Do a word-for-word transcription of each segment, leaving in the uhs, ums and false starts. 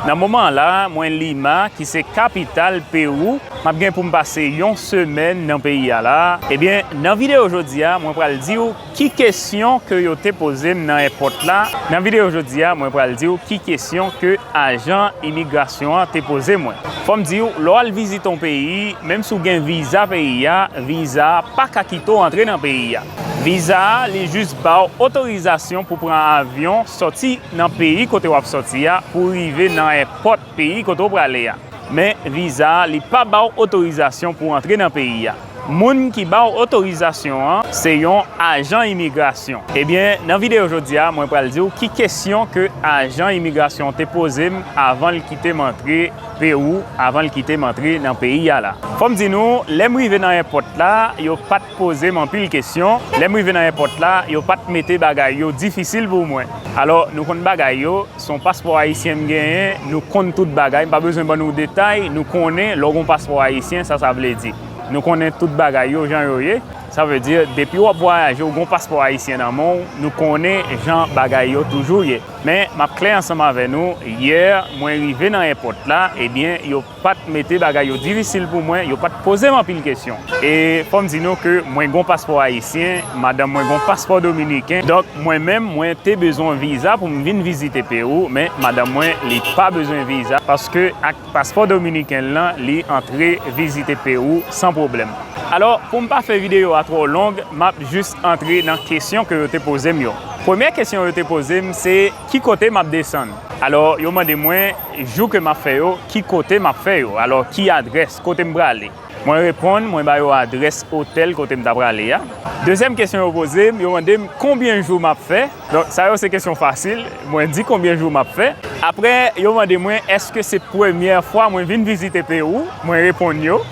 Nan moman an la, mwen Lima, ki se kapital Pewou, m ap gen pou m pase yon semèn nan peyi a la. Ebyen, nan videyo jodi a, mwen pral di w ki kesyon ke yo te poze m nan èpòt la. Nan videyo jodi a, mwen pral di w ki kesyon ke ajan imigrasyon an te poze mwen. Fò m di w, lè w al vizite yon peyi, menm si w gen viza peyi a, viza a pa ka kite w antre nan peyi a. Viza a, li jis ba w otorizasyon pou pran avyon sòti nan peyi kote w ap sòti a pou rive nan èpòt peyi kote w prale a. Men, viza a, li pa ba w otorizasyon pou w antre nan peyi a. Moun ki ba w otorizasyon an, se yon ajan imigrasyon. Ebyen, nan videyo jodi a, mwen pral di w ki kesyon ke ajan imigrasyon te poze m avan l kite m antre Pewou, avan l kite m antre nan peyi a la. Fò m di nou, lè m rive nan èpòt la, yo pa t poze m anpil kesyon. Lè m rive nan èpòt la, yo pa t mete bagay yo difisil pou mwen. Alò, nou konn bagay yo, se yon paspò ayisyen m genyen, nou konn tout bagay, m pa bezwen ban nou detay, nou konnen lè w gen yon paspò ayisyen, sa sa vle di. Nou konnen tout bagay yo, jan yo ye. Sa vle di, depi w ap vwayaje, w gen yon paspò ayisyen nan men w, nou konnen jan bagay yo toujou ye. Men, m ap klè ansanm avè nou, yè, mwen rive nan èpòt la, ebyen, yo pa t mete bagay yo difisil pou mwen, yo pa t poze m anpil kesyon. E fò m di nou ke mwen gen yon paspò ayisyen, madanm mwen gen yon paspò dominiken, donk mwen menm, mwen te bezwen viza pou m vin vizite Pewou, men madanm mwen, li pa bezwen viza, paske ak paspò dominiken l lan, li antre vizite Pewou san pwoblèm. Alò, pou m pa fè videyo a twò long, m ap jis antre nan kesyon ke yo te poze m yo. Premyè kesyon yo te poze m, se ki kote m ap desann. Alò, yo mande mwen, jou ke m ap fè yo, ki kote m ap fè yo. Alò, ki adrès, kote m prale. Mwen reponn, mwen ba yo adrès otèl kote m ta prale a. Dezyèm kesyon yo poze m, yo mande m konbyen jou m ap fè. Donk, sa yo se kesyon fasil. Mwen di konbyen jou m ap fè. Apre, yo mande mwen, èske se premyè fwa mwen vin vizite Pewou? Mwen reponn yo.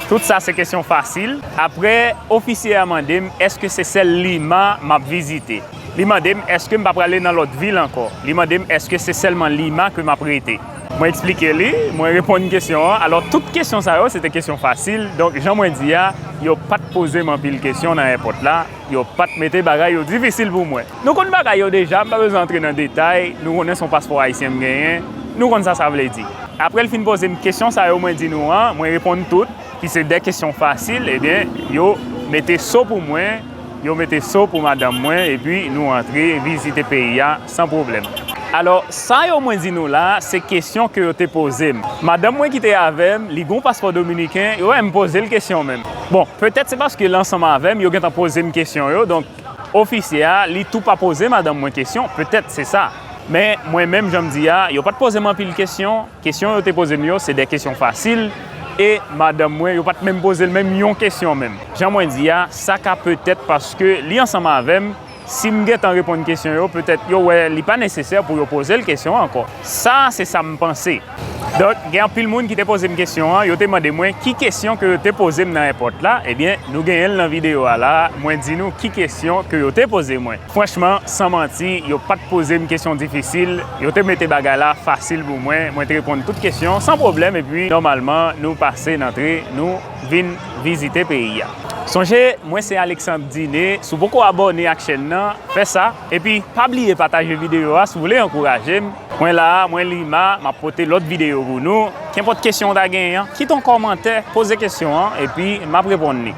Tout sa se kesyon fasil. Apre, ofisye a mande m, èske se sèl Lima m ap vizite? Li mande m, èske m pa prale nan lòt vil ankò? Li mande m, èske se sèlman Lima ke m ap rete? Mwen eksplike li, mwen reponn kesyon an. Alò, tout kesyon sa yo, se te kesyon fasil. Donk, jan mwen di a, yo pa t poze m anpil kesyon nan èpòt la. Yo pa t mete bagay yo difisil pou mwen. Nou konn bagay yo deja, m pa bezwen antre nan detay. Nou konnen se yon paspò ayisyen m genyen. Nou konn sa sa vle di. Apre l fin poze m kesyon sa yo mwen di nou an, mwen reponn tout, ki se de kesyon fasil, ebyen, yo mete so pou mwen, yo mete so pou madanm mwen, epi nou antre vizite peyi a san pwoblèm. Alò, sa yo mwen di nou la, se kesyon ke yo te poze m. Madanm mwen ki te avè m, li gen yon paspò dominiken, yo wè m poze l kesyon menm. Bon, petèt se paske l ansanm avè m, yo gentan poze m kesyon yo, donk, ofisye a, li tou pa poze madanm mwen kesyon, petèt se sa. Men, mwen menm, jan m di a, yo pa t poze m anpil kesyon. Kesyon yo te poze m yo, se de kesyon fasil. E madanm mwen, yo pa t menm poze l menm yon kesyon menm. Jan mwen di a, sa ka petèt paske li ansanm avè m. Si m gentan reponn kesyon yo, petèt yo wè li pa nesesè pou yo poze l kesyon an ankò. Sa, se sa m panse. Donk, gen anpil moun ki te poze m kesyon an, yo te mande mwen ki kesyon ke yo te poze m nan èpòt la. Ebyen, nou genyen l nan videyo a la. Mwen di nou ki kesyon ke yo te poze mwen. Franchman, san manti, yo pa t poze m kesyon difisil, yo te mete bagay la fasil pou mwen, mwen te reponn tout kesyon san pwoblèm, epi nòmalman, nou pase n antre, nou vin vizite peyi a. Sonje, mwen se Alexandre Diné, si w poko abòne ak chèn nan, fè sa, epi pa bliye pataje videyo a si w vle ankouraje m. Mwen la a, mwen Lima, m ap pote lòt videyo pou nou. Kenpòt kesyon w ta genyen an, kite yon kòmantè, poze kesyon an, epi m ap reponn li.